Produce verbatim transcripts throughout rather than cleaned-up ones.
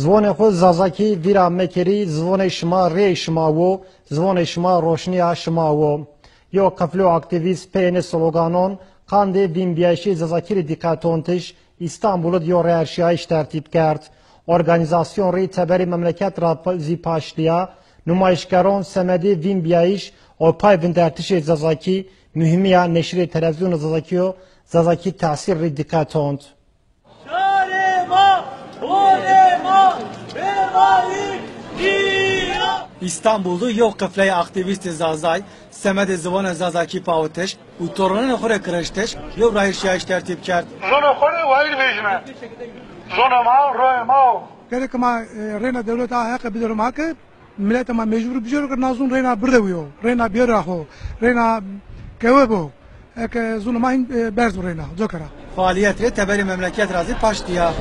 Ziwanê xo Zazakî vîra mekerî, ziwanê şima rêyê şima wo, ziwanê şima roşnîya şima wo. Yo qiflo aktîvîst peyêne sloganon qandê vînbîyayîşê Zazakî rê dîqetontiş Îstanbul id yo rayîrşîyayîş tertîb kerd. Organîzasyon rê teberê memleket ra pa-, zî paştîya, numayîşkeron semedê vînbîyayîş û pay vindertişê Zazakî, muhîmîya neşirê televîzyonê Zazakî yo Zazakî Tesîr rê dîqetont. Şarê ma, xorê ma, bêbayî nîya. Îstanbul de yew qifleyê aktîvîstê Zazay semedê ziwanê Zazakî pawitiş û toronanê xo rê kireştiş yew rayîrşîyayîş tertîb kerd. Zonê xo rê wayîr vejîme. Zonê ma, royê ma o. Gerek ma, e, reyna dewleta heqe biderê ma ke Mileta ma mecbur bicero ke na zon reyna birde wiyo, reyna biyero xo, reyna kewe bo. Eke zon ma hin, e, berz bo reyna, cokera. Faaliyet rê teberê memleket ra zî paştîya.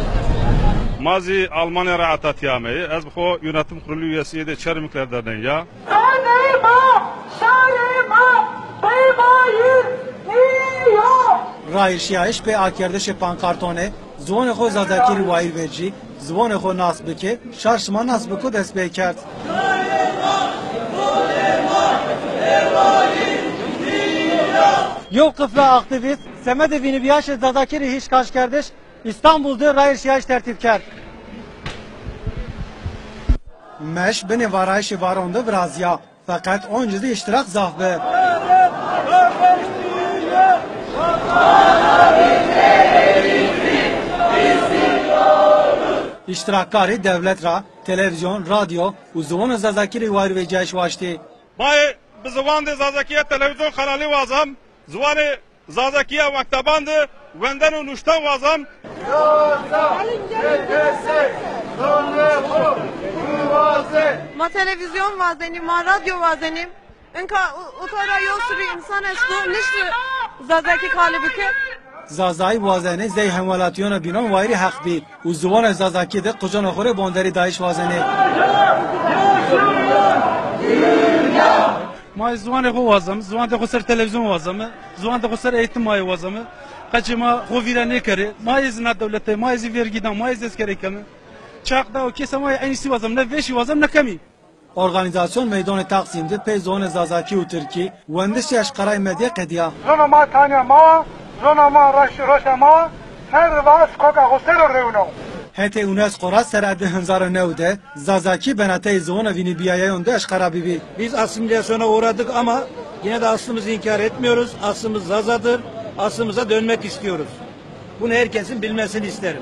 Ma zî Almanya ra ata tîya ameyî. Ez bi xo yönetim kurulu üyesi yê de Çermikler Derneği ya. Şarê ma, şarê ma, bêbayîr nîyo. Rayîrşîyayîş pê akerdişê pankartonê, ziwanê xo Zazakî rê wayîr vecî, ziwanê xo nas bike, şar şima nas biko dest pê kerd. Yew qifla aktîvîst semedê vînîbîyayîşê Zazakî rê hîşkaşkerdiş Îstanbul de rayîrşîyayîş tertîb kerd. Meş binê varayîşê varon de virazîya. Feqet onci zî îştirak zaf bi. Îştirakkarî dewlet ra televîzyon, radyo û ziwanê Zazakî rê wayîrvecîyayîş waştî. Ma ê bi ziwandê Zazakî ya televîzyon xelalî wazam, ziwanê Zazakî ya mekteban de wenden û nuşten wazam. Ma televîzyon wazenî, ma radyo wazenî. Inka u-, utora yo sürü insan esto, nişti Zazakî qalî bike. Zazayî wazenê zey hemwelatîyona bînon wayîrî heq bî û ziwanê Zazakî de qiconê xo rê bonderî dayîş wazenê. Ma ziwanê xo wazeme, ziwandê xo ser televîzyon wazeme, ziwandê xo ser eğitim ma yê wazeme. Qeçê ma xo vîra nêkerê. Ma yê zî na dewlete, ma yê zî vergî da, ma yê zî eskerê keme. Çaq da û kêsa ma yê eynî sî wazeme, ne vêşî wazeme ne kemî. Organîzasyon Meydanê Taksim de pey zonê Zazakî û Tirkî wendişê eşqerayê medya qedîya. Zona ma tanya ma wa, zona ma raş, roşa ma wa, her va skoka xo ser o rewno. Hetê UNESCO ra sera di hezar û new de Zazakî benateyê ziwana vînîbîyayeyon de eşqera bibî. Biz asimilasyona uğradık ama yine de aslımızı inkar etmiyoruz. Aslımız Zazadır. Aslımıza dönmek istiyoruz. Bunu herkesin bilmesini isterim.